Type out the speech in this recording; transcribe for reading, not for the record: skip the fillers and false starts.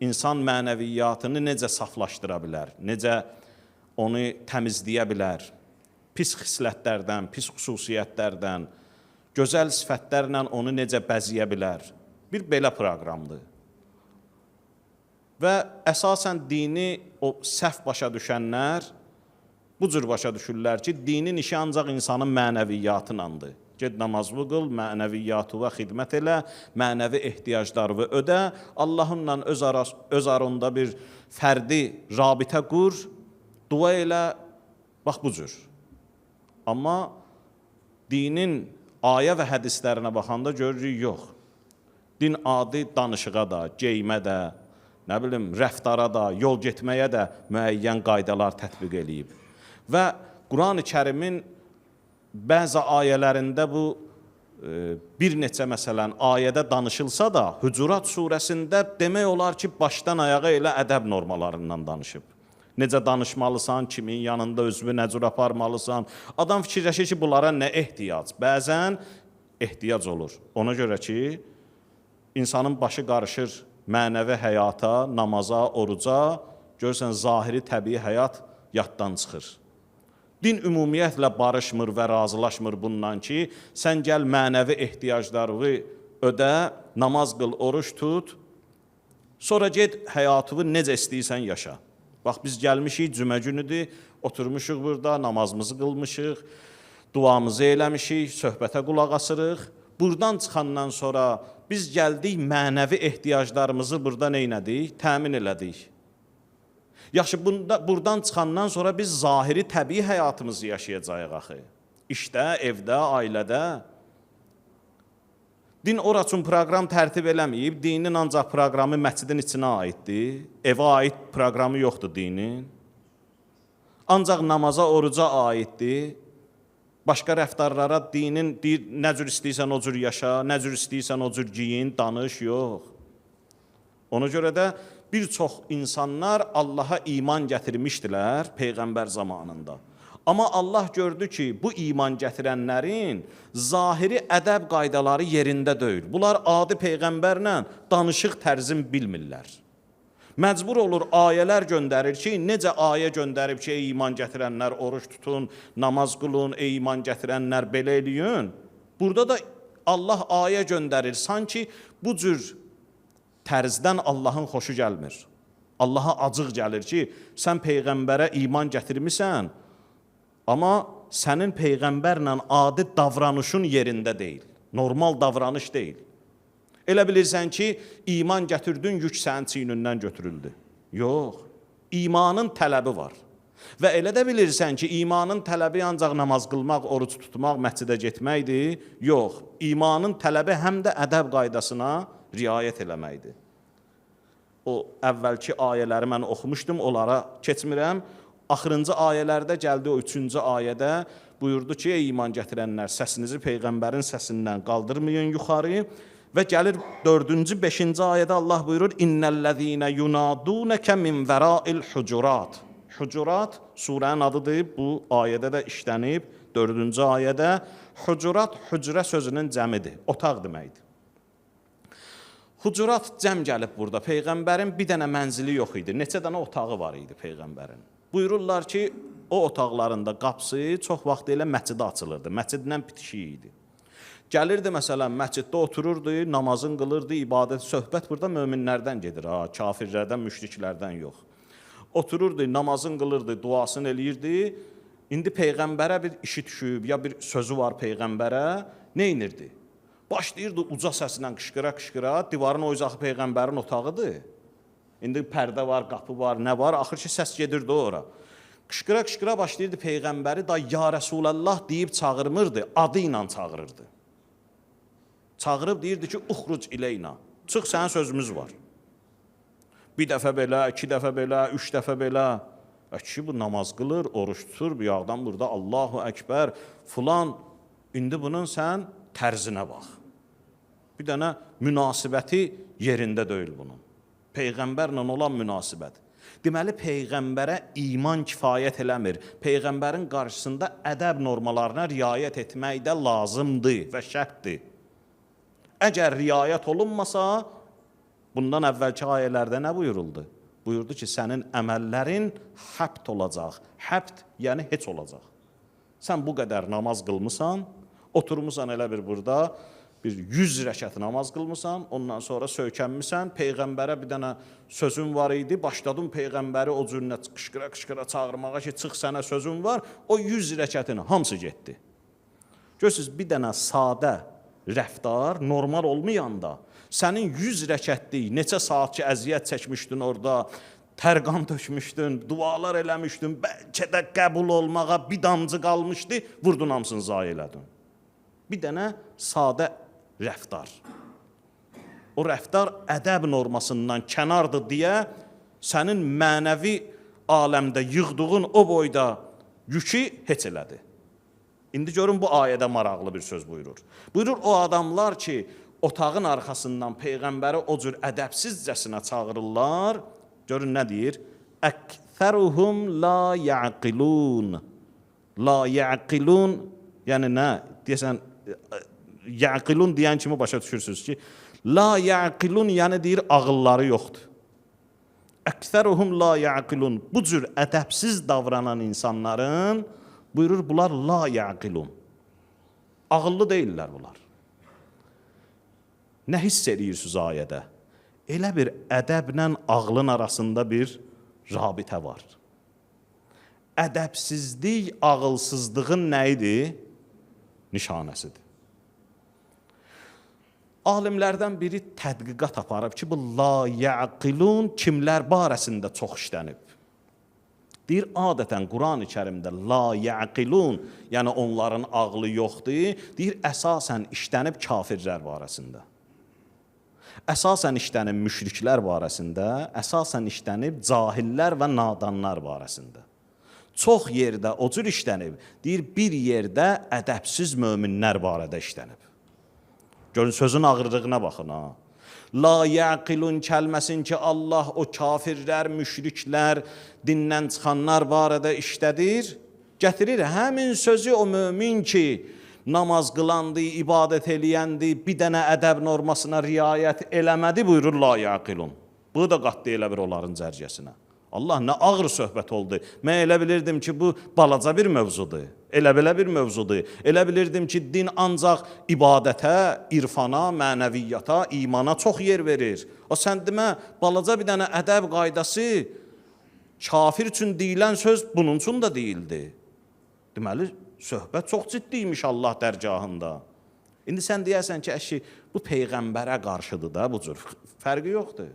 İnsan mənəviyyatını necə saflaşdıra bilər, necə onu təmizləyə bilər, pis xislətlərdən, pis xüsusiyyətlərdən, gözəl sifətlərlə onu necə bəziyə bilər. Bir belə proqramdır. Və əsasən dini o səhv başa düşənlər bu cür başa düşürlər ki, dinin işi ancaq insanın mənəviyyatınandır. Get namazını qıl, mənəviyyatına xidmət elə, mənəvi ehtiyaclarını ödə, Allahınla öz aranda bir fərdi rabitə qur, dua elə, bax bu cür. Amma dinin ayə və hədislərinə baxanda görürük, yox. Din adi danışığa da, geyimə də, nə bilim, rəftara da, yol getməyə də müəyyən qaydalar tətbiq eləyib. Və Quran-ı Kərimin bəzi ayələrində bu bir neçə məsələn ayədə danışılsa da, Hücurat surəsində demək olar ki, başdan ayağa elə ədəb normalarından danışıb. Necə danışmalısan, kimin yanında özünü nə cür aparmalısan. Adam fikirləşir ki, bunlara nə ehtiyac? Bəzən ehtiyac olur. Ona görə ki, insanın başı qarışır mənəvi həyata, namaza, oruca, görürsən, zahiri təbii həyat yaddan çıxır. Din ümumiyyətlə barışmır və razılaşmır bundan ki, sən gəl mənəvi ehtiyaclarını ödə, namaz qıl, oruç tut, sonra get həyatını necə istəyirsən yaşa. Bax, biz gəlmişik, cümə günüdür, oturmuşuq burada, namazımızı qılmışıq, duamızı eləmişik, söhbətə qulaq asırıq. Buradan çıxandan sonra biz gəldik, mənəvi ehtiyaclarımızı burada neynədik? Təmin elədik. Yaxşı, buradan çıxandan sonra biz zahiri təbii həyatımızı yaşayacağıq axı. İşdə, evdə, ailədə. Din ora üçün proqram tərtib eləməyib, dinin ancaq proqramı məscidin içinə aiddir. Evə aid proqramı yoxdur dinin. Ancaq namaza, oruca aiddir. Başqa rəftarlara dinin deyir, nə cür istəyirsən o cür yaşa, nə cür istəyirsən o cür giyin, danış, yox. Ona görə də bir çox insanlar Allaha iman gətirmişdilər Peyğəmbər zamanında. Amma Allah gördü ki, bu iman gətirənlərin zahiri ədəb qaydaları yerində deyil. Bunlar adi Peyğəmbərlə danışıq tərzini bilmirlər. Məcbur olur ayələr göndərir ki, necə ayə göndərib ki, ey iman gətirənlər oruç tutun, namaz qılın, ey iman gətirənlər belə eləyin. Burada da Allah ayə göndərir. Sanki bu cür tərzdən Allahın xoşu gəlmir. Allaha acıq gəlir ki, sən Peyğəmbərə iman gətirmisən, amma sənin Peyğəmbərlə adi davranışın yerində deyil. Normal davranış deyil. Elə bilirsən ki, iman gətirdin, yük sənin çiynindən götürüldü. Yox, imanın tələbi var. Və elə də bilirsən ki, imanın tələbi ancaq namaz qılmaq, oruc tutmaq, məscidə getməkdir. Yox, imanın tələbi həm də ədəb qaydasına riayət eləməkdir. O əvvəlki ayələri mən oxumuşdum, onlara keçmirəm. Axırıncı ayələrdə gəldi o üçüncü ayədə buyurdu ki, ey iman gətirənlər, səsinizi Peyğəmbərin səsindən qaldırmayın yuxarı. Və gəlir 4-cü, 5-ci ayədə Allah buyurur: İnnellezîne yunâdûneke min verâil hucurat. Hucurat surənin adıdır. Bu ayədə də işlənib 4-cü ayədə. Hucurat hücrə sözünün cəmidir, otaq deməkdir. Hucurat cəm gəlib burada. Peyğəmbərin bir dənə mənzili yox idi. Neçə dənə otağı var idi Peyğəmbərin. Buyururlar ki, o otaqlarında qapısı çox vaxt elə məscidə açılırdı. Məscidlə bitişik idi. Gəlirdi məsələn, məsciddə otururdu, namazını qılırdı, ibadət, söhbət burada möminlərdən gedir, ha, kafirlərdən, müşriklərdən yox. Otururdu, namazını qılırdı, duasını eləyirdi. İndi Peyğəmbərə bir işi düşüb, ya bir sözü var Peyğəmbərə, nə inirdi? Başlayırdı uca səslə qışqıra-qışqıra, divarın o uzağı Peyğəmbərin otağıdır. İndi pərdə var, qapı var, nə var, axır ki səs gedirdi ora. Qışqıra-qışqıra başlayırdı Peyğəmbəri da ya Rəsulallah deyib çağırmırdı, adı ilə çağırırdı. Çağırıb deyirdi ki, uxruc ileyna, çıx sənin sözümüz var. Bir dəfə belə, iki dəfə belə, üç dəfə belə. Kişi bu namaz qılır, oruç tutur, bir yağdan burada Allahu Əkbər, filan. İndi bunun sən tərzinə bax. Bir dənə münasibəti yerində deyil bunun. Peyğəmbərlə olan münasibət. Deməli, Peyğəmbərə iman kifayət eləmir. Peyğəmbərin qarşısında ədəb normalarına riayət etmək də lazımdır və şərtdir. Əgər riayət olunmasa, Bundan əvvəlki ayələrdə nə buyuruldu? Buyurdu ki, sənin əməllərin həbt olacaq. Həbt, yəni heç olacaq. Sən bu qədər namaz qılmısan, oturmusan elə bir burada, bir 100 rəkət namaz qılmısan, ondan sonra söykənmisən, Peyğəmbərə bir dənə sözün var idi, başladın Peyğəmbəri o cürünə qışqıra-qışqıra çağırmağa ki, çıx sənə sözün var, o 100 rəkətin hamısı getdi. Görürsünüz, bir dənə sadə rəftar normal olmayanda, sənin 100 rəkətlik neçə saat ki əziyyət çəkmişdin orada, tərqan tökmüşdün, dualar eləmişdin, bəlkə də qəbul olmağa bir damcı qalmışdı, vurdun hamısını zayi elədin. Bir dənə sadə rəftar. O rəftar ədəb normasından kənardır deyə sənin mənəvi aləmdə yığdığın o boyda yükü heç elədi. İndi görün bu ayədə maraqlı bir söz buyurur. Buyurur o adamlar ki, otağın arxasından Peyğəmbəri o cür ədəbsizcəsinə çağırırlar. Görün nə deyir? Əksəruhum la yaqilun. La yaqilun, yəni nə? Deyəsən, yaqilun deyən kimi başa düşürsünüz ki, la yaqilun, yəni deyir ağılları yoxdur. Əksəruhum la yaqilun. Bu cür ədəbsiz davranan insanların, buyurur bunlar la yaqilun. Ağıllı deyirlər bunlar. Nə hiss edirsiniz ayədə? Elə bir ədəblə ağlın arasında bir rabitə var. Ədəbsizlik ağılsızlığın nə idi? Nişanəsidir. Alimlərdən biri tədqiqat aparıb ki, bu la yaqilun kimlər barəsində çox işlənib. Deyir, adətən Quran-ı Kərimdə la yaqilun, yəni onların ağlı yoxdur, deyir, əsasən işlənib kafirlər barəsində. Əsasən işlənib müşriklər barəsində, əsasən işlənib cahillər və nadanlar barəsində. Çox yerdə o cür işlənib, deyir, bir yerdə ədəbsiz möminlər barədə işlənib. Görün, sözün ağırlığına baxın ha. La yaqilun kəlməsin ki, Allah o kafirlər, müşriklər, dindən çıxanlar barədə işlədir. Gətirir həmin sözü o mömin ki, namaz qılandı, ibadət eləyəndi, bir dənə ədəb normasına riayət eləmədi, buyurur la yaqilun. Bu da qatdı elə bir onların cərgəsinə. Allah nə ağır söhbət oldu. Mən elə bilirdim ki, bu balaca bir mövzudur. Elə belə bir mövzudur. Elə bilirdim ki, din ancaq ibadətə, irfana, mənəviyyata, imana çox yer verir. O sən demə, balaca bir dənə ədəb qaydası kafir üçün deyilən söz bunun üçün də deyildi. Deməli, söhbət çox ciddiymiş Allah dərgahında. İndi sən deyərsən ki, əşi, bu peyğəmbərə qarşıdır da bu cür. Fərqi yoxdur.